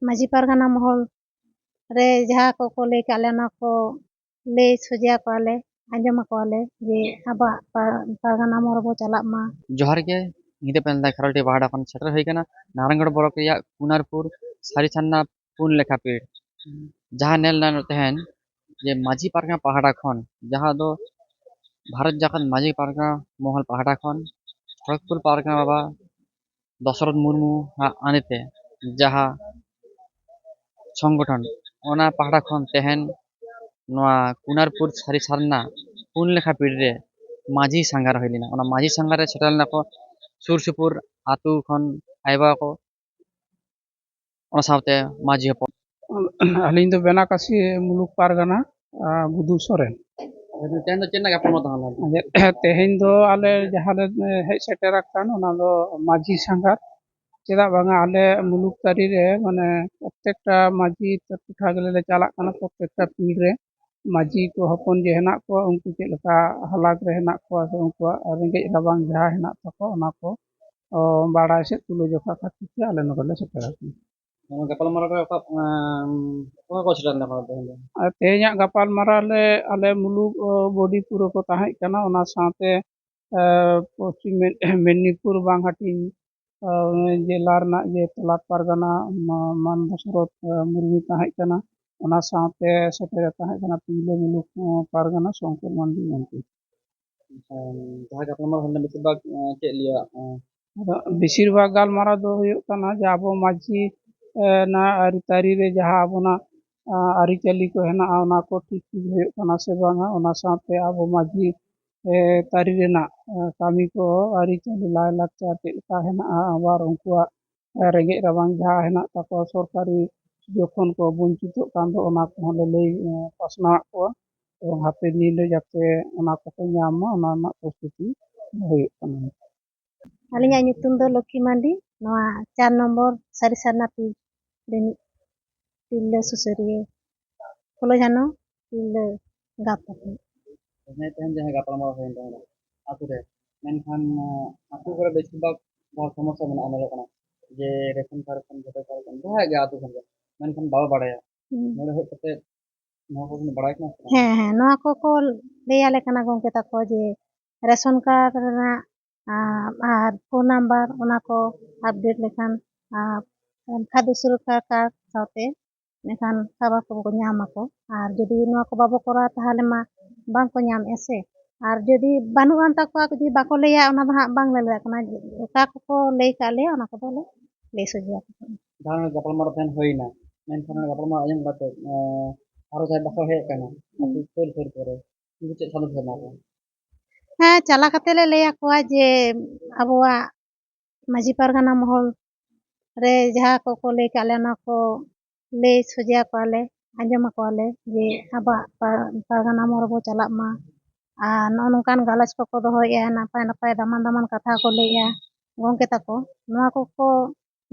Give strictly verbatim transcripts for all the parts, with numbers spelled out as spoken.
ᱢᱟᱹᱡᱷᱤ ᱯᱟᱨᱜᱟᱱᱟ ᱢᱚᱦᱚᱞ ᱨᱮ ᱡᱟᱦᱟᱸ ᱠᱚᱠᱚ ᱞᱟᱹᱭ ᱠᱟᱜ ᱞᱮ, ᱚᱱᱟ ᱠᱚ ᱞᱟᱹᱭ ᱥᱚᱡᱷᱮ ᱟᱠᱚᱣᱟᱞᱮ, ᱟᱸᱡᱚᱢ ᱟᱠᱚᱣᱟᱞᱮ ᱡᱮ ᱟᱵᱚᱣᱟᱜ ᱯᱟ-, ᱯᱟᱨᱜᱟᱱᱟ ᱢᱚᱦᱚᱞ ᱨᱮᱵᱚ ᱪᱟᱞᱟᱜ ᱢᱟ᱾ ᱡᱚᱦᱟᱨ ᱜᱮ, ᱤᱧ ᱫᱚ ᱯᱮᱱᱫᱟ ᱠᱷᱟᱨᱚᱞᱴᱤ ᱯᱟᱦᱴᱟ ᱠᱷᱚᱱ ᱥᱮᱴᱮᱨ ᱦᱩᱭ ᱠᱟᱱᱟ ᱱᱟᱨᱟᱭᱚᱬᱜᱚᱲ ᱵᱞᱚᱠ ᱨᱮᱭᱟᱜ ᱠᱩᱱᱟᱨᱯᱩᱨ ᱥᱟᱹᱨᱤ ᱥᱟᱨᱱᱟ ᱯᱩᱱ ᱞᱮᱠᱷᱟ ᱯᱤᱲ᱾ ᱡᱟᱦᱟᱸ ᱧᱮᱞ ᱧᱟᱢᱚᱜ ᱛᱟᱦᱮᱱ ᱡᱮ ᱢᱟᱹᱡᱷᱤ ᱯᱟᱨᱜᱟᱱᱟ ᱯᱟᱦᱴᱟ ᱠᱷᱚᱱ, ᱡᱟᱦᱟᱸ ᱫᱚ ᱵᱷᱟᱨᱚᱛ ᱡᱟᱠᱟᱛ ᱢᱟᱹᱡᱷᱤ ᱯᱟᱨᱜᱟᱱᱟ ᱢᱚᱦᱚᱞ ᱯᱟᱦᱴᱟ ᱠᱷᱚᱱ ᱠᱷᱚᱲᱚᱜᱽᱯᱩᱨ ᱯᱟᱨᱜᱟᱱᱟ ᱵᱟᱵᱟ ᱫᱚᱥᱚᱨᱚᱛᱷ ᱢᱩᱨᱢᱩ ᱟᱜ ᱟᱸᱫᱮ ᱛᱮ ᱡᱟᱦᱟᱸ ᱥᱚᱝᱜᱚᱴᱷᱚᱱ, ᱚᱱᱟ ᱯᱟᱦᱴᱟ ᱠᱷᱚᱱ ᱛᱮᱦᱮᱧ ᱱᱚᱣᱟ ᱠᱩᱱᱟᱨᱯᱩᱨ ᱥᱟᱹᱨᱤ ᱥᱟᱨᱱᱟ ᱯᱩᱱ ᱞᱮᱠᱷᱟ ᱯᱤᱲ ᱨᱮ ᱢᱟᱹᱡᱷᱤ ᱥᱟᱸᱜᱷᱟᱨ ᱦᱩᱭ ᱞᱮᱱᱟ᱾ ᱚᱱᱟ ᱢᱟᱹᱡᱷᱤ ᱥᱟᱸᱜᱷᱟᱨ ᱨᱮ ᱥᱮᱴᱮᱨ ᱞᱮᱱᱟ ᱠᱚ ᱥᱩᱨ ᱥᱩᱯᱩᱨ ᱟᱹᱛᱩ ᱠᱷᱚᱱ ᱟᱭᱳ ᱵᱟᱵᱟ ᱠᱚ, ᱚᱱᱟ ᱥᱟᱶᱛᱮ ᱢᱟᱹᱡᱷᱤ ᱦᱚᱯᱚᱱ᱾ ᱟᱹᱞᱤᱧ ᱫᱚ ᱵᱮᱱᱟᱠᱟᱥᱤ ᱢᱩᱞᱩᱠ ᱯᱟᱨᱜᱟᱱᱟ, ᱟᱨ ᱵᱩᱫᱷᱩ ᱥᱚᱨᱮᱱ᱾ ᱛᱮᱦᱮᱧ ᱫᱚ ᱪᱮᱫ ᱨᱮᱱᱟᱜ ᱜᱟᱯᱟᱞ ᱢᱟᱨᱟᱣ ᱛᱟᱦᱮᱸ ᱞᱮᱱᱟ? ᱟᱫᱚ ᱛᱮᱦᱮᱧ ᱫᱚ ᱟᱞᱮ ᱡᱟᱦᱟᱸ ᱞᱮ ᱦᱮᱡ ᱥᱮᱴᱮᱨ ᱟᱠᱟᱱ, ᱚᱱᱟ ᱫᱚ ᱢᱟᱹᱡᱷᱤ ᱥᱟᱸᱜᱷᱟᱨ᱾ ᱪᱮᱫᱟᱜ ᱵᱟᱝᱟ, ᱟᱞᱮ ᱢᱩᱞᱩᱠ ᱛᱟᱹᱨᱤ ᱨᱮ, ᱢᱟᱱᱮ, ᱯᱨᱚᱛᱮᱠᱴᱟ ᱢᱟᱹᱡᱷᱤ ᱴᱚᱴᱷᱟ ᱜᱮᱞᱮ ᱪᱟᱞᱟᱜ ᱠᱟᱱᱟ, ᱯᱨᱚᱛᱮᱠᱴᱟ ᱯᱤᱲ ᱨᱮ ᱢᱟᱹᱡᱷᱤ ᱠᱚ ᱦᱚᱯᱚᱱ ᱡᱮ ᱦᱮᱱᱟᱜ ᱠᱚᱣᱟ, ᱩᱱᱠᱩ ᱪᱮᱫ ᱞᱮᱠᱟ ᱦᱟᱞᱟᱛ ᱨᱮ ᱦᱮᱱᱟᱜ ᱠᱚᱣᱟ, ᱥᱮ ᱩᱱᱠᱩᱣᱟᱜ ᱨᱮᱸᱜᱮᱡ ᱨᱟᱵᱟᱝ ᱡᱟᱦᱟᱸ ᱦᱮᱱᱟᱜ ᱛᱟᱠᱚᱣᱟ, ᱚᱱᱟ ᱠᱚ, ᱚ, ᱵᱟᱲᱟᱭ ᱥᱮ ᱛᱩᱞᱟᱹᱡᱚᱠᱷᱟ ᱠᱷᱟᱹᱛᱤᱨ ᱛᱮ ᱟᱞᱮ ᱱᱚᱰᱮ ᱞᱮ ᱥᱮᱴᱮᱨ ᱟᱠᱟᱱᱟ᱾ ᱱᱚᱣᱟ ᱜᱟᱯᱟᱞᱢᱟᱨᱟᱣ ᱨᱮ ᱚᱠᱟ, ᱟᱢ, ᱚᱠᱟ ᱠᱚ ᱥᱮᱴᱮᱨ ᱞᱮᱱᱟ ᱛᱮᱦᱮᱧ ᱫᱚ? ᱟᱨ ᱛᱮᱦᱮᱧᱟᱜ ᱜᱟᱯᱟᱞᱢᱟᱨᱟᱣ ᱞᱮ, ᱟᱞᱮ ᱢᱩᱞᱩᱠ, ᱚ, ᱵᱚᱰᱤ ᱯᱩᱨᱟᱹ ᱠᱚ ᱛᱟᱦᱮᱸ ᱠᱟᱱᱟ, ᱚᱱᱟ ᱥᱟᱶᱛᱮ, ᱮ, ᱯᱚᱥᱪᱤᱢ ᱢᱮᱫ-, ᱢᱮᱫᱽᱱᱤᱯᱩᱨ ᱵᱟᱝ ᱦᱟᱹᱴᱤᱧ, ᱮ, ᱡᱮᱞᱟ ᱨᱮᱱᱟᱜ ᱡᱮ ᱛᱚᱞᱟᱴ ᱯᱟᱨᱜᱟᱱᱟ, ᱢᱟ-, ᱢᱟᱱ ᱫᱚᱥᱚᱨᱚᱛᱷ, ᱮ, ᱢᱩᱨᱢᱩ ᱛᱟᱦᱮᱸ ᱠᱟᱱᱟ, ᱚᱱᱟ ᱥᱟᱶᱛᱮ ᱥᱮᱴᱮᱨ ᱛᱟᱦᱮᱸ ᱠᱟᱱᱟ ᱯᱩᱭᱞᱟᱹ ᱢᱩᱞᱩᱠ, ᱮ, ᱯᱟᱨᱜᱟᱱᱟ ᱥᱚᱝᱠᱚᱨ ᱢᱟᱱᱰᱤ ᱜᱚᱢᱠᱮ᱾ ᱮᱢ, ᱡᱟᱦᱟᱸ ᱜᱟᱯᱟᱞᱢᱟᱨᱟᱣ ᱦᱩᱭ ᱞᱮᱱᱟ, ᱵᱮᱥᱤᱨ ᱵᱷᱟᱜᱽ, ᱮ, ᱪᱮᱫ ᱞᱟᱹᱭᱟ, ᱮ, ᱟᱫᱚ ᱵᱮᱥᱤᱨ ᱵᱷᱟᱜᱽ ᱜᱟᱞᱢᱟᱨᱟᱣ ᱫᱚ ᱦᱩᱭᱩᱜ ᱠᱟᱱᱟ ᱡᱮ ᱟᱵᱚ ᱢᱟᱹᱡᱷᱤ, ᱮ, ᱱᱟ ᱟᱹᱨᱤᱪᱟᱹᱞᱤ ᱨᱮ ᱡᱟᱦᱟᱸ ᱟᱵᱚᱱᱟᱜ, ᱟ, ᱟᱹᱨᱤᱪᱟᱹᱞᱤ ᱠᱚ ᱦᱮᱱᱟᱜᱼᱟ, ᱚᱱᱟ ᱠᱚ ᱴᱷᱤᱠ ᱴᱷᱤᱠ ᱦᱩᱭᱩᱜ ᱠᱟᱱᱟ ᱥᱮ ᱵᱟᱝᱟ, ᱚᱱᱟ ᱥᱟᱶᱛᱮ ᱟᱵᱚ ᱢᱟᱹᱡᱷᱤ, ᱮ, ᱛᱟᱹᱨᱤ ᱨᱮᱱᱟᱜ, ᱮ, ᱠᱟᱹᱢᱤ ᱠᱚ, ᱟᱹᱨᱤᱪᱟᱹᱞᱤ, ᱞᱟᱭᱼᱞᱟᱠᱪᱟᱨ ᱪᱮᱫ ᱞᱮᱠᱟ ᱦᱮᱱᱟᱜᱼᱟ, ᱟᱵᱟᱨ ᱩᱱᱠᱩᱣᱟᱜ, ᱮ, ᱨᱮᱸᱜᱮᱡ ᱨᱟᱵᱟᱝ ᱡᱟᱦᱟᱸ ᱦᱮᱱᱟᱜ ᱛᱟᱠᱚᱣᱟ, ᱥᱚᱨᱠᱟᱨᱤ ᱥᱩᱡᱳᱜᱽ ᱠᱷᱚᱱ ᱠᱚ ᱵᱚᱧᱪᱤᱛᱚᱜ ᱠᱟᱱ ᱫᱚ, ᱚᱱᱟ ᱠᱚᱦᱚᱸ ᱞᱮ ᱞᱟᱹᱭ, ᱮ, ᱯᱟᱥᱱᱟᱣᱟᱫ ᱠᱚᱣᱟ᱾ ᱮᱵᱚᱝ ᱦᱟᱯᱮᱱ ᱫᱤᱱ ᱨᱮ ᱡᱟᱛᱮ ᱚᱱᱟ ᱠᱚᱠᱚ ᱧᱟᱢ ᱢᱟ, ᱚᱱᱟ ᱨᱮᱱᱟᱜ ᱯᱨᱚᱥᱛᱩᱛᱤ ᱦᱩᱭᱩᱜ ᱠᱟᱱᱟ᱾ ᱟᱹᱞᱤᱧᱟᱜ ᱧᱩᱛᱩᱢ ᱫᱚ ᱞᱚᱠᱠᱷᱤ ᱢᱟᱨᱰᱤ, ᱱᱚᱣᱟ ᱪᱟᱨ ᱱᱚᱢᱵᱚᱨ ᱥᱟᱹᱨᱤ ᱥᱟᱨᱱᱟ ᱯᱤᱲ ᱨᱤᱱᱤᱡ ᱛᱤᱨᱞᱟᱹ ᱥᱩᱥᱟᱹᱨᱤᱭᱟᱹ, ᱯᱷᱩᱞᱳ ᱡᱷᱟᱱᱚ ᱛᱤᱨᱞᱟᱹ ᱜᱟᱶᱛᱟ ᱠᱷᱚᱱ᱾ ᱦᱮᱸ, ᱛᱮᱦᱮᱧ ᱡᱟᱦᱟᱸ ᱜᱟᱯᱟᱞᱢᱟᱨᱟᱣ ᱦᱩᱭᱮᱱ ᱛᱟᱦᱮᱸᱫ ᱟᱹᱛᱩ ᱨᱮ, ᱢᱮᱱᱠᱷᱟᱱ, ᱟᱸ, ᱟᱹᱛᱩ ᱠᱚᱨᱮ ᱵᱮᱥᱤᱨ ᱵᱷᱟᱜᱽ ᱡᱟᱦᱟᱸ ᱥᱚᱢᱚᱥᱥᱟ ᱢᱮᱱᱟᱜᱼᱟ, ᱧᱮᱞᱚᱜ ᱠᱟᱱᱟ, ᱡᱮ ᱨᱮᱥᱚᱱ ᱠᱟᱨᱰ ᱠᱷᱚᱱ, ᱵᱷᱳᱴᱟᱨ ᱠᱟᱨᱰ ᱠᱷᱚᱱ, ᱡᱟᱦᱟᱸᱭᱟᱜ ᱜᱮ ᱟᱹᱛᱩ ᱠᱷᱚᱱ ᱜᱮ, ᱢᱮᱱᱠᱷᱟᱱ ᱵᱟᱵᱚ ᱵᱟᱲᱟᱭᱟ᱾ ᱦᱩᱸ᱾ ᱱᱚᱰᱮ ᱦᱮᱡ ᱠᱟᱛᱮ ᱱᱚᱣᱟ ᱠᱚᱵᱚᱱ ᱵᱟᱲᱟᱭ ᱠᱟᱱᱟ ᱥᱮ ᱵᱟᱝ? ᱦᱮᱸ, ᱦᱮᱸ, ᱱᱚᱣᱟ ᱠᱚᱠᱚ ᱞᱟᱹᱭ ᱟᱞᱮ ᱠᱟᱱᱟ ᱜᱚᱢᱠᱮ ᱛᱟᱠᱚ ᱡᱮ ᱨᱮᱥᱚᱱ ᱠᱟᱨᱰ ᱨᱮᱱᱟᱜ, ᱟᱨ, ᱟᱨ ᱯᱷᱳᱱ ᱱᱟᱢᱵᱟᱨ, ᱚᱱᱟ ᱠᱚ ᱟᱯᱰᱮᱴ ᱞᱮᱠᱷᱟᱱ, ᱟᱨ ᱠᱷᱟᱫᱽᱫᱚ ᱥᱩᱨᱚᱠᱠᱷᱟ ᱠᱟᱨᱰ ᱥᱟᱶᱛᱮ ᱮᱱᱠᱷᱟᱱ ᱠᱷᱟᱵᱟᱨ ᱠᱚ ᱧᱟᱢ ᱟᱠᱚ᱾ ᱟᱨ ᱡᱩᱫᱤ ᱱᱚᱣᱟ ᱠᱚ ᱵᱟᱵᱚ ᱠᱚᱨᱟᱣᱟ, ᱛᱟᱦᱚᱞᱮ ᱢᱟ ᱵᱟᱝ ᱠᱚ ᱧᱟᱢᱮᱫᱼᱟ ᱥᱮ᱾ ᱟᱨ ᱡᱩᱫᱤ ᱵᱟᱹᱱᱩᱜ ᱟᱱ ᱛᱟᱠᱚᱣᱟ, ᱡᱩᱫᱤ ᱵᱟᱠᱚ ᱞᱟᱹᱭᱟ, ᱚᱱᱟ ᱫᱚ ᱦᱟᱸᱜ ᱵᱟᱝ ᱞᱮ ᱞᱟᱹᱭ ᱫᱟᱲᱮᱭᱟᱜ ᱠᱟᱱᱟ᱾ ᱚᱠᱟ ᱠᱚᱠᱚ ᱞᱟᱹᱭ ᱠᱟᱜ ᱞᱮᱭᱟ, ᱚᱱᱟ ᱠᱚᱫᱚ ᱞᱮ ᱞᱟᱹᱭ ᱥᱚᱡᱷᱮ ᱟᱠᱚ ᱠᱟᱱᱟ᱾ ᱡᱟᱦᱟᱸ ᱜᱟᱯᱟᱞᱢᱟᱨᱟᱣ ᱛᱟᱦᱮᱱ ᱦᱩᱭᱱᱟ, ᱢᱮᱱᱠᱷᱟᱱ ᱚᱱᱟ ᱜᱟᱯᱟᱞᱢᱟᱨᱟᱣ ᱟᱸᱡᱚᱢ ᱠᱟᱛᱮ, ᱮᱸ, ᱟᱨᱚ ᱡᱟᱦᱟᱸᱭ ᱵᱟᱠᱚ ᱦᱮᱡ ᱟᱠᱟᱱᱟ, ᱦᱩᱸ᱾ ᱟᱹᱛᱩ ᱥᱩᱨ ᱥᱩᱨ ᱠᱚᱨᱮ, ᱩᱱᱠᱩ ᱪᱮᱫ ᱥᱟᱸᱫᱮᱥ ᱮᱢᱟ ᱠᱚᱣᱟ? ᱦᱮᱸ, ᱪᱟᱞᱟᱣ ᱠᱟᱛᱮ ᱞᱮ ᱞᱟᱹᱭ ᱟᱠᱚᱣᱟ ᱡᱮ ᱟᱵᱚᱣᱟᱜ ᱢᱟᱹᱡᱷᱤ ᱯᱟᱨᱜᱟᱱᱟ ᱢᱚᱦᱚᱞ ᱨᱮ ᱡᱟᱦᱟᱸ ᱠᱚᱠᱚ ᱞᱟᱹᱭ ᱠᱟᱜ ᱞᱮ, ᱚᱱᱟ ᱠᱚ ᱞᱟᱹᱭ ᱥᱚᱡᱷᱮ ᱟᱠᱚᱣᱟᱞᱮ, ᱟᱸᱡᱚᱢ ᱟᱠᱚᱣᱟᱞᱮ ᱡᱮ ᱟᱵᱚᱣᱟᱜ ᱯᱟ-, ᱯᱟᱨᱜᱟᱱᱟ ᱢᱚᱦᱚᱞ ᱨᱮᱵᱚ ᱪᱟᱞᱟᱜ ᱢᱟ᱾ ᱟᱨ ᱱᱚᱜᱼᱚ ᱱᱚᱝᱠᱟᱱ ᱜᱟᱞᱚᱪ ᱠᱚᱠᱚ ᱫᱚᱦᱚᱭᱮᱫᱼᱟ, ᱱᱟᱯᱟᱭ ᱱᱟᱯᱟᱭ ᱫᱟᱢᱟᱱ ᱫᱟᱢᱟᱱ ᱠᱟᱛᱷᱟ ᱠᱚ ᱞᱟᱹᱭᱮᱫᱼᱟ ᱜᱚᱢᱠᱮ ᱛᱟᱠᱚ, ᱱᱚᱣᱟ ᱠᱚᱠᱚ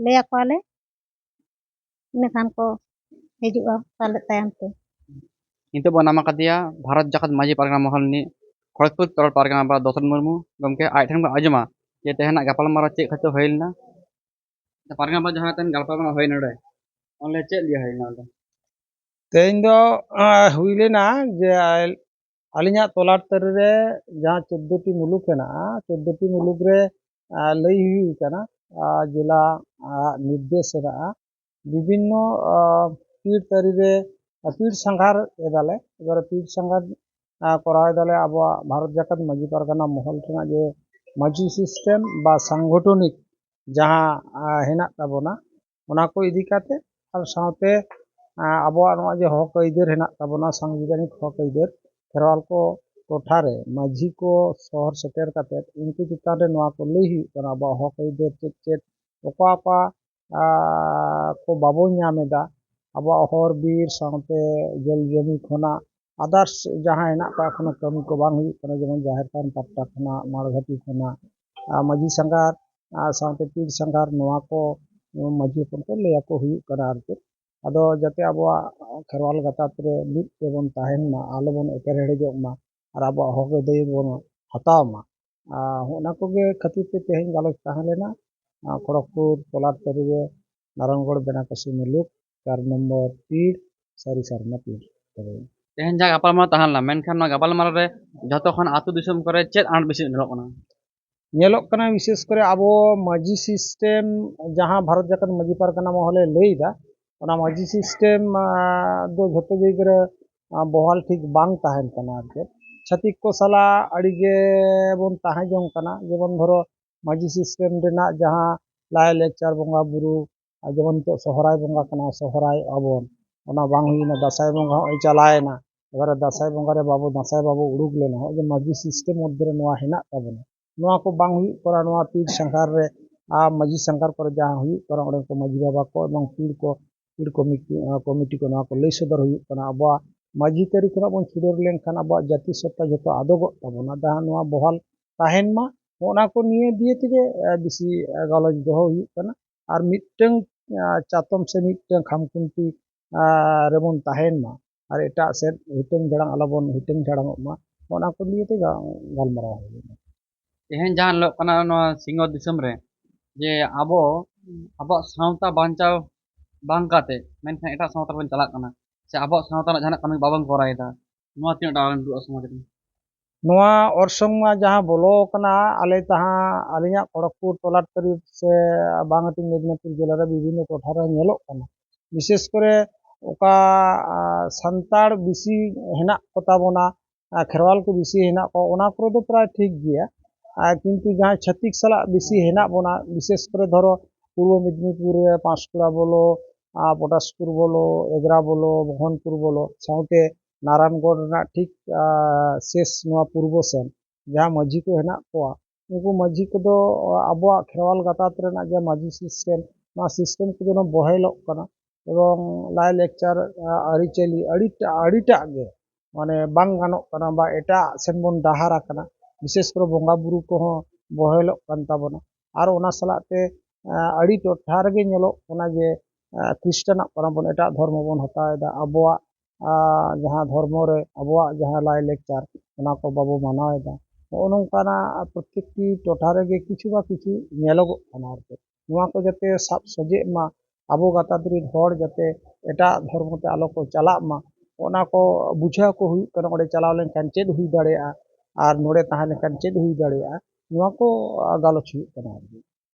ᱞᱟᱹᱭ ᱟᱠᱚᱣᱟᱞᱮ, ᱤᱱᱟᱹᱠᱷᱟᱱ ᱠᱚ ᱦᱤᱡᱩᱜᱼᱟ ᱯᱟᱞᱮᱫ ᱛᱟᱭᱚᱢ ᱛᱮ᱾ ᱱᱤᱛᱚᱜ ᱵᱚᱱ ᱱᱟᱢ ᱟᱠᱟᱫᱮᱭᱟ ᱵᱷᱟᱨᱚᱛ ᱡᱟᱠᱟᱛ ᱢᱟᱹᱡᱷᱤ ᱯᱟᱨᱜᱟᱱᱟ ᱢᱚᱦᱚᱞ ᱨᱤᱱᱤᱡ ᱠᱷᱚᱲᱚᱜᱽᱯᱩᱨ ᱛᱚᱨᱚᱞ ᱯᱟᱨᱜᱟᱱᱟ ᱵᱟ ᱫᱚᱥᱚᱨᱚᱛᱷ ᱢᱩᱨᱢᱩ ᱜᱚᱢᱠᱮ, ᱟᱡ ᱴᱷᱮᱱ ᱵᱚᱱ ᱟᱸᱡᱚᱢᱟ ᱡᱮ ᱛᱮᱦᱮᱧᱟᱜ ᱜᱟᱯᱟᱞᱢᱟᱨᱟᱣ ᱪᱮᱫ ᱠᱷᱟᱹᱛᱤᱨ ᱦᱩᱭ ᱞᱮᱱᱟ᱾ ᱯᱟᱨᱜᱟᱱᱟ ᱵᱟ ᱡᱟᱦᱟᱸ ᱛᱮᱦᱮᱧ ᱜᱟᱯᱟᱞᱢᱟᱨᱟᱣ ᱦᱩᱭ ᱱᱚᱰᱮ, ᱚᱸᱰᱮ ᱪᱮᱫ ᱞᱟᱹᱭ ᱦᱩᱭ ᱞᱮᱱᱟ ᱚᱸᱰᱮ? ᱛᱮᱦᱮᱧ ᱫᱚ, ᱟᱸ, ᱦᱩᱭ ᱞᱮᱱᱟ ᱡᱮ ᱟᱞ-, ᱟᱹᱞᱤᱧᱟᱜ ᱛᱚᱞᱟᱴ ᱛᱟᱹᱨᱤ ᱨᱮ ᱡᱟᱦᱟᱸ ᱪᱳᱫᱽᱫᱳ ᱴᱤ ᱢᱩᱞᱩᱠ ᱦᱮᱱᱟᱜᱼᱟ, ᱪᱳᱫᱽᱫᱳ ᱴᱤ ᱢᱩᱞᱩᱠ ᱨᱮ, ᱟᱸ, ᱞᱟᱹᱭ ᱦᱩᱭ ᱠᱟᱱᱟ, ᱟᱸ, ᱡᱮᱞᱟ, ᱟᱸ, ᱱᱤᱨᱫᱮᱥ ᱦᱮᱱᱟᱜᱼᱟ, ᱵᱤᱵᱷᱤᱱᱱᱚ, ᱟᱸ, ᱯᱤᱲ ᱛᱟᱹᱨᱤ ᱨᱮ, ᱟᱸ, ᱯᱤᱲ ᱥᱟᱸᱜᱷᱟᱨ ᱮᱫᱟᱞᱮ᱾ ᱮᱵᱟᱨᱮ ᱯᱤᱲ ᱥᱟᱸᱜᱷᱟᱨ, ᱟᱸ, ᱠᱚᱨᱟᱣ ᱮᱫᱟᱞᱮ ᱟᱵᱚᱣᱟᱜ ᱵᱷᱟᱨᱚᱛ ᱡᱟᱠᱟᱛ ᱢᱟᱹᱡᱷᱤ ᱯᱟᱨᱜᱟᱱᱟ ᱢᱚᱦᱚᱞ ᱨᱮᱱᱟᱜ ᱡᱮ ᱢᱟᱹᱡᱷᱤ ᱥᱤᱥᱴᱮᱢ ᱵᱟ ᱥᱟᱝᱜᱚᱴᱷᱚᱱᱤᱠ ᱡᱟᱦᱟᱸ, ᱟᱸ, ᱦᱮᱱᱟᱜ ᱛᱟᱵᱚᱱᱟ, ᱚᱱᱟ ᱠᱚ ᱤᱫᱤ ᱠᱟᱛᱮ, ᱟᱨ ᱥᱟᱶᱛᱮ, ᱟᱸ, ᱟᱵᱚᱣᱟᱜ ᱱᱚᱣᱟ ᱡᱮ ᱦᱚᱠ ᱟᱹᱭᱫᱟᱹᱨ ᱦᱮᱱᱟᱜ ᱛᱟᱵᱚᱱᱟ, ᱥᱟᱝᱵᱤᱫᱷᱟᱱᱤᱠ ᱦᱚᱠ ᱟᱹᱭᱫᱟᱹᱨ, ᱠᱷᱮᱨᱣᱟᱞ ᱠᱚ ᱴᱚᱴᱷᱟ ᱨᱮ ᱢᱟᱹᱡᱷᱤ ᱠᱚ ᱥᱚᱦᱚᱨ ᱥᱮᱴᱮᱨ ᱠᱟᱛᱮ ᱩᱱᱠᱩ ᱪᱮᱛᱟᱱ ᱨᱮ ᱱᱚᱣᱟ ᱠᱚ ᱞᱟᱹᱭ ᱦᱩᱭᱩᱜ ᱠᱟᱱᱟ, ᱟᱵᱚᱣᱟᱜ ᱦᱚᱠ ᱟᱹᱭᱫᱟᱹᱨ ᱪᱮᱫ ᱪᱮᱫ, ᱚᱠᱟ ᱚᱠᱟ, ᱟᱸ, ᱠᱚ ᱵᱟᱵᱚᱱ ᱧᱟᱢ ᱮᱫᱟ, ᱟᱵᱚᱣᱟᱜ ᱦᱚᱨ ᱵᱤᱨ ᱥᱟᱶᱛᱮ ᱡᱚᱞ ᱡᱚᱢᱤ ᱠᱷᱚᱱᱟᱜ others ᱡᱟᱦᱟᱸ ᱦᱮᱱᱟᱜ ᱠᱚᱣᱟ, ᱮᱠᱷᱚᱱᱳ ᱠᱟᱹᱢᱤ ᱠᱚ ᱵᱟᱝ ᱦᱩᱭᱩᱜ ᱠᱟᱱᱟ, ᱡᱮᱢᱚᱱ ᱡᱟᱦᱮᱨ ᱛᱷᱟᱱ ᱯᱟᱦᱴᱟ ᱠᱷᱚᱱᱟᱜ, ᱢᱟᱲᱜᱷᱟᱴᱤ ᱠᱷᱚᱱᱟᱜ, ᱟᱨ ᱢᱟᱹᱡᱷᱤ ᱥᱟᱸᱜᱷᱟᱨ, ᱟᱨ ᱥᱟᱶᱛᱮ ᱯᱤᱲ ᱥᱟᱸᱜᱷᱟᱨ, ᱱᱚᱣᱟ ᱠᱚ ᱢᱟᱹᱡᱷᱤ ᱦᱚᱯᱚᱱ ᱠᱚ ᱞᱟᱹᱭ ᱟᱠᱚ ᱦᱩᱭᱩᱜ ᱠᱟᱱᱟ ᱟᱨ ᱪᱮᱫ᱾ ᱟᱫᱚ ᱡᱟᱛᱮ ᱟᱵᱚᱣᱟᱜ ᱠᱷᱮᱨᱣᱟᱞ ᱜᱟᱛᱟᱠ ᱨᱮ ᱢᱤᱫ ᱛᱮᱵᱚᱱ ᱛᱟᱦᱮᱱ ᱢᱟ, ᱟᱞᱚᱵᱚᱱ ᱮᱯᱮᱨ ᱦᱮᱲᱮᱡᱚᱜ ᱢᱟ, ᱟᱨ ᱟᱵᱚᱣᱟᱜ ᱦᱚᱠ ᱟᱹᱭᱫᱟᱹᱨ ᱵᱚᱱ ᱦᱟᱛᱟᱣ ᱢᱟ᱾ ᱟᱨ ᱚᱱᱟ ᱠᱚᱜᱮ ᱠᱷᱟᱹᱛᱤᱨ ᱛᱮ ᱛᱮᱦᱮᱧ ᱜᱟᱞᱚᱪ ᱛᱟᱦᱮᱸ ᱞᱮᱱᱟ᱾ ᱟᱸ, ᱠᱷᱚᱲᱚᱜᱽᱯᱩᱨ ᱛᱚᱞᱟᱴ ᱛᱟᱹᱨᱤ ᱨᱮ ᱱᱟᱨᱟᱭᱚᱬᱜᱚᱲ ᱵᱮᱱᱟᱠᱟᱥᱤ ᱢᱩᱞᱩᱠ, ᱪᱟᱨ ᱱᱚᱢᱵᱚᱨ ᱯᱤᱲ, ᱥᱟᱹᱨᱤ ᱥᱟᱨᱱᱟ ᱯᱤᱲ᱾ ᱛᱚᱵᱮ ᱛᱮᱦᱮᱧ ᱡᱟᱦᱟᱸ ᱜᱟᱯᱟᱞᱢᱟᱨᱟᱣ ᱛᱟᱦᱮᱸ ᱞᱮᱱᱟ, ᱢᱮᱱᱠᱷᱟᱱ ᱱᱚᱣᱟ ᱜᱟᱯᱟᱞᱢᱟᱨᱟᱣ ᱨᱮ ᱡᱷᱚᱛᱚ ᱠᱷᱚᱱ ᱟᱹᱛᱩ ᱫᱤᱥᱚᱢ ᱠᱚᱨᱮ ᱪᱮᱫ ᱟᱱᱟᱴ ᱵᱮᱥᱤ ᱧᱮᱞᱚᱜ ᱠᱟᱱᱟ? ᱧᱮᱞᱚᱜ ᱠᱟᱱᱟ, ᱵᱤᱥᱮᱥ ᱠᱚᱨᱮ ᱟᱵᱚ ᱢᱟᱹᱡᱷᱤ system, ᱡᱟᱦᱟᱸ ᱵᱷᱟᱨᱚᱛ ᱡᱟᱠᱟᱛ ᱢᱟᱹᱡᱷᱤ ᱯᱟᱨᱜᱟᱱᱟ ᱢᱚᱦᱚᱞᱮ ᱞᱟᱹᱭᱫᱟ, ᱚᱱᱟ ᱢᱟᱹᱡᱷᱤ system, ᱟᱸ, ᱫᱚ ᱡᱷᱚᱛᱚ ᱡᱟᱭᱜᱟ ᱨᱮ, ᱟᱸ, ᱵᱚᱦᱟᱞ ᱴᱷᱤᱠ ᱵᱟᱝ ᱛᱟᱦᱮᱱ ᱠᱟᱱᱟ᱾ ᱟᱨ ᱪᱮᱫ, ᱪᱷᱟᱹᱛᱤᱠ ᱠᱚ ᱥᱟᱞᱟᱜ ᱟᱹᱰᱤ ᱜᱮ ᱵᱚᱱ ᱛᱟᱦᱮᱸ ᱡᱚᱝ ᱠᱟᱱᱟ᱾ ᱡᱮᱢᱚᱱ ᱫᱷᱚᱨᱚ, ᱢᱟᱹᱡᱷᱤ system ᱨᱮᱱᱟᱜ ᱡᱟᱦᱟᱸ ᱞᱟᱭ ᱞᱮᱠᱪᱟᱨ, ᱵᱚᱸᱜᱟ ᱵᱩᱨᱩ, ᱟᱨ ᱡᱮᱢᱚᱱ ᱱᱤᱛᱚᱜ ᱥᱚᱦᱨᱟᱭ ᱵᱚᱸᱜᱟ ᱠᱟᱱᱟ, ᱥᱚᱦᱨᱟᱭᱚᱜᱼᱟ ᱵᱚᱱ, ᱚᱱᱟ ᱵᱟᱝ ᱦᱩᱭᱱᱟ, ᱫᱟᱸᱥᱟᱭ ᱵᱚᱸᱜᱟ ᱦᱚᱸᱜᱼᱚᱭ ᱪᱟᱞᱟᱣᱮᱱᱟ, ᱮᱵᱟᱨᱮ ᱫᱟᱸᱥᱟᱭ ᱵᱚᱸᱜᱟ ᱨᱮ ᱵᱟᱵᱚ, ᱫᱟᱸᱥᱟᱭ ᱵᱟᱵᱚ ᱩᱰᱩᱠ ᱞᱮᱱᱟ, ᱱᱚᱜᱼᱚᱭ ᱡᱮ ᱢᱟᱹᱡᱷᱤ system ᱢᱚᱫᱽᱫᱷᱮ ᱨᱮ ᱱᱚᱣᱟ ᱦᱮᱱᱟᱜ ᱛᱟᱵᱚᱱᱟ, ᱱᱚᱣᱟ ᱠᱚ ᱵᱟᱝ ᱦᱩᱭᱩᱜ ᱠᱟᱱᱟ᱾ ᱱᱚᱣᱟ ᱯᱤᱲ ᱥᱟᱸᱜᱷᱟᱨ ᱨᱮ, ᱟᱨ ᱢᱟᱹᱡᱷᱤ ᱥᱟᱸᱜᱷᱟᱨ ᱠᱚᱨᱮ ᱡᱟᱦᱟᱸ ᱦᱩᱭᱩᱜ ᱠᱟᱱᱟ, ᱚᱸᱰᱮ ᱠᱚ ᱢᱟᱹᱡᱷᱤ ᱵᱟᱵᱟ ᱠᱚ ᱮᱵᱚᱝ ᱯᱤᱲ ᱠᱚ, ᱯᱤᱲ ᱠᱚᱢᱤᱴᱤ, ᱟᱸ, ᱠᱚᱢᱤᱴᱤ ᱠᱚ ᱱᱚᱣᱟ ᱠᱚ ᱞᱟᱹᱭ ᱥᱚᱫᱚᱨ ᱦᱩᱭᱩᱜ ᱠᱟᱱᱟ᱾ ᱟᱵᱚᱣᱟᱜ ᱢᱟᱹᱡᱷᱤ ᱛᱟᱹᱨᱤ ᱠᱷᱚᱱᱟᱜ ᱵᱚᱱ ᱪᱷᱩᱰᱟᱹᱨ ᱞᱮᱱᱠᱷᱟᱱ ᱟᱵᱚᱣᱟᱜ ᱡᱟᱹᱛᱤ ᱥᱚᱛᱛᱟ ᱡᱷᱚᱛᱚ ᱟᱫᱚᱜᱚᱜ ᱛᱟᱵᱚᱱᱟ᱾ ᱡᱟᱦᱟᱸ ᱱᱚᱣᱟ ᱵᱚᱦᱟᱞ ᱛᱟᱦᱮᱱ ᱢᱟ, ᱚᱱᱟ ᱠᱚ ᱱᱤᱭᱮ ᱫᱤᱭᱮ ᱛᱮᱜᱮ, ᱟᱸ, ᱵᱮᱥᱤ, ᱟᱸ, ᱜᱟᱞᱚᱪ ᱫᱚᱦᱚ ᱦᱩᱭᱩᱜ ᱠᱟᱱᱟ᱾ ᱟᱨ ᱢᱤᱫᱴᱟᱝ, ᱟᱸ, ᱪᱟᱛᱚᱢ ᱥᱮ ᱢᱤᱫᱴᱟᱝ ᱠᱷᱟᱢᱠᱷᱩᱱᱴᱤ, ᱟᱸ, ᱨᱮᱵᱚᱱ ᱛᱟᱦᱮᱱ ᱢᱟ, ᱟᱨ ᱮᱴᱟᱜ ᱥᱮᱫ ᱦᱤᱴᱟᱹᱝ ᱡᱷᱟᱲᱟᱝ ᱟᱞᱚᱵᱚᱱ ᱦᱤᱴᱟᱹᱝ ᱡᱷᱟᱲᱟᱝᱚᱜ ᱢᱟ, ᱚᱱᱟ ᱠᱚ ᱱᱤᱭᱮ ᱛᱮ ᱜᱟ-, ᱜᱟᱞᱢᱟᱨᱟᱣ ᱦᱩᱭᱩᱜᱼᱟ᱾ ᱛᱮᱦᱮᱧ ᱡᱟᱦᱟᱸ ᱧᱮᱞᱚᱜ ᱠᱟᱱᱟ ᱱᱚᱣᱟ ᱥᱤᱧᱚᱛ ᱫᱤᱥᱚᱢ ᱨᱮ, ᱡᱮ ᱟᱵᱚ ᱟᱵᱚᱣᱟᱜ ᱥᱟᱶᱛᱟ ᱵᱟᱧᱪᱟᱣ ᱵᱟᱝ ᱠᱟᱛᱮ, ᱢᱮᱱᱠᱷᱟᱱ ᱮᱴᱟᱜ ᱥᱟᱶᱛᱟ ᱨᱮᱵᱚᱱ ᱪᱟᱞᱟᱜ ᱠᱟᱱᱟ, ᱥᱮ ᱟᱵᱚᱣᱟᱜ ᱥᱟᱶᱛᱟ ᱨᱮᱱᱟᱜ ᱡᱟᱦᱟᱱᱟᱜ ᱠᱟᱹᱢᱤ ᱵᱟᱵᱚᱱ ᱠᱚᱨᱟᱣ ᱮᱫᱟ, ᱱᱚᱣᱟ ᱛᱤᱱᱟᱹᱜ ᱴᱟ ᱟᱱᱟᱴ ᱦᱩᱭᱩᱜᱼᱟ ᱥᱚᱢᱟᱡᱽ ᱨᱮ? ᱱᱚᱣᱟ ᱚᱨᱥᱚᱝ ᱢᱟ ᱡᱟᱦᱟᱸ ᱵᱚᱞᱚ ᱟᱠᱟᱱᱟ, ᱟᱞᱮ ᱡᱟᱦᱟᱸ, ᱟᱹᱞᱤᱧᱟᱜ ᱠᱷᱚᱲᱚᱜᱽᱯᱩᱨ ᱛᱚᱞᱟᱴ ᱛᱟᱹᱨᱤ ᱥᱮ ᱵᱟᱝᱟᱴᱤ ᱢᱮᱫᱽᱱᱤᱯᱩᱨ ᱡᱮᱞᱟ ᱨᱮ ᱵᱤᱵᱷᱤᱱᱱᱚ ᱴᱚᱴᱷᱟ ᱨᱮ ᱧᱮᱞᱚᱜ ᱠᱟᱱᱟ᱾ ᱵᱤᱥᱮᱥ ᱠᱚᱨᱮ ᱚᱠᱟ, ᱟᱸ, ᱥᱟᱱᱛᱟᱲ ᱵᱮᱥᱤ ᱦᱮᱱᱟᱜ ᱠᱚᱛᱟ ᱵᱚᱱᱟ, ᱟᱸ, ᱠᱷᱮᱨᱣᱟᱞ ᱠᱚ ᱵᱮᱥᱤ ᱦᱮᱱᱟᱜ ᱠᱚᱣᱟ, ᱚᱱᱟ ᱠᱚᱨᱮ ᱫᱚ ᱯᱨᱟᱭ ᱴᱷᱤᱠ ᱜᱮᱭᱟ᱾ ᱟᱨ ᱠᱤᱱᱛᱩ ᱡᱟᱦᱟᱸ ᱪᱷᱟᱹᱛᱤᱠ ᱥᱟᱞᱟᱜ ᱵᱮᱥᱤ ᱦᱮᱱᱟᱜ ᱵᱚᱱᱟ, ᱵᱤᱥᱮᱥ ᱠᱚᱨᱮ ᱫᱷᱚᱨᱚ ᱯᱩᱨᱵᱚ ᱢᱮᱫᱽᱱᱤᱯᱩᱨ ᱨᱮ ᱯᱟᱸᱥᱠᱩᱲᱟ ᱵᱚᱞᱚ, ᱟᱨ ᱯᱚᱴᱟᱥᱯᱩᱨ ᱵᱚᱞᱚ, ᱮᱜᱽᱨᱟ ᱵᱚᱞᱚ, ᱢᱳᱦᱚᱱᱯᱩᱨ ᱵᱚᱞᱚ, ᱥᱟᱶᱛᱮ ᱱᱟᱨᱟᱭᱚᱱᱜᱚᱲ ᱨᱮᱱᱟᱜ ᱴᱷᱤᱠ, ᱟᱸ, ᱥᱮᱥ ᱱᱚᱣᱟ ᱯᱩᱨᱵᱚ ᱥᱮᱱ ᱡᱟᱦᱟᱸ ᱢᱟᱹᱡᱷᱤ ᱠᱚ ᱦᱮᱱᱟᱜ ᱠᱚᱣᱟ, ᱩᱱᱠᱩ ᱢᱟᱹᱡᱷᱤ ᱠᱚᱫᱚ ᱟᱵᱚᱣᱟᱜ ᱠᱷᱮᱨᱣᱟᱞ ᱜᱟᱛᱟᱠ ᱨᱮᱱᱟᱜ ᱡᱟᱦᱟᱸ ᱢᱟᱹᱡᱷᱤ system, ᱱᱚᱣᱟ system ᱠᱚ ᱡᱮᱱᱚ ᱵᱚᱦᱮᱞᱚᱜ ᱠᱟᱱᱟ ᱮᱵᱚᱝ ᱞᱟᱭᱼᱞᱟᱠᱪᱟᱨ, ᱟᱸ, ᱟᱹᱨᱤᱪᱟᱹᱞᱤ ᱟᱹᱰᱤᱴᱟ-, ᱟᱹᱰᱤᱴᱟᱜ ᱜᱮ ᱢᱟᱱᱮ ᱵᱟᱝ ᱜᱟᱱᱚᱜ ᱠᱟᱱᱟ ᱵᱟ ᱮᱴᱟᱜ ᱥᱮᱱ ᱵᱚᱱ ᱰᱟᱦᱟᱨ ᱟᱠᱟᱱᱟ᱾ ᱵᱤᱥᱮᱥ ᱠᱚᱨᱮ ᱵᱚᱸᱜᱟ ᱵᱩᱨᱩ ᱠᱚᱦᱚᱸ ᱵᱚᱦᱮᱞᱚᱜ ᱠᱟᱱ ᱛᱟᱵᱚᱱᱟ᱾ ᱟᱨ ᱚᱱᱟ ᱥᱟᱞᱟᱜ ᱛᱮ, ᱟᱸ, ᱟᱹᱰᱤ ᱴᱚᱴᱷᱟ ᱨᱮᱜᱮ ᱧᱮᱞᱚᱜ ᱠᱟᱱᱟ ᱡᱮ, ᱟᱸ, ᱠᱷᱨᱤᱥᱴᱟᱱᱟᱜ ᱠᱟᱱᱟ ᱵᱚᱱ, ᱮᱴᱟᱜ ᱫᱷᱚᱨᱢᱚ ᱵᱚᱱ ᱦᱟᱛᱟᱣ ᱮᱫᱟ, ᱟᱵᱚᱣᱟᱜ, ᱟᱸ, ᱡᱟᱦᱟᱸ ᱫᱷᱚᱨᱢᱚ ᱨᱮ ᱟᱵᱚᱣᱟᱜ ᱡᱟᱦᱟᱸ ᱞᱟᱭᱼᱞᱟᱠᱪᱟᱨ, ᱚᱱᱟ ᱠᱚ ᱵᱟᱵᱚ ᱢᱟᱱᱟᱣ ᱮᱫᱟ᱾ ᱱᱚᱜᱼᱚ ᱱᱚᱝᱠᱟᱱᱟᱜ ᱯᱨᱚᱛᱮᱠᱴᱤ ᱴᱚᱴᱷᱟ ᱨᱮᱜᱮ ᱠᱤᱪᱷᱩ ᱵᱟ ᱠᱤᱪᱷᱩ ᱧᱮᱞᱚᱜᱚᱜ ᱠᱟᱱᱟ ᱟᱨ ᱪᱮᱫ᱾ ᱱᱚᱣᱟ ᱠᱚ ᱡᱟᱛᱮ ᱥᱟᱵ ᱥᱚᱡᱷᱮᱜ ᱢᱟ, ᱟᱵᱚ ᱜᱟᱛᱟᱠ ᱨᱤᱱ ᱦᱚᱲ ᱡᱟᱛᱮ ᱮᱴᱟᱜ ᱫᱷᱚᱨᱢᱚ ᱛᱮ ᱟᱞᱚ ᱠᱚ ᱪᱟᱞᱟᱜ ᱢᱟ, ᱚᱱᱟ ᱠᱚ ᱵᱩᱡᱷᱟᱹᱣ ᱠᱚ ᱦᱩᱭᱩᱜ ᱠᱟᱱᱟ᱾ ᱚᱸᱰᱮ ᱪᱟᱞᱟᱣ ᱞᱮᱱᱠᱷᱟᱱ ᱪᱮᱫ ᱦᱩᱭ ᱫᱟᱲᱮᱭᱟᱜᱼᱟ ᱟᱨ ᱱᱚᱰᱮ ᱛᱟᱦᱮᱸ ᱞᱮᱱᱠᱷᱟᱱ ᱪᱮᱫ ᱦᱩᱭ ᱫᱟᱲᱮᱭᱟᱜᱼᱟ, ᱱᱚᱣᱟ ᱠᱚ ᱜᱟᱞᱚᱪ ᱦᱩᱭᱩᱜ ᱠᱟᱱᱟ ᱟᱨᱠᱤ᱾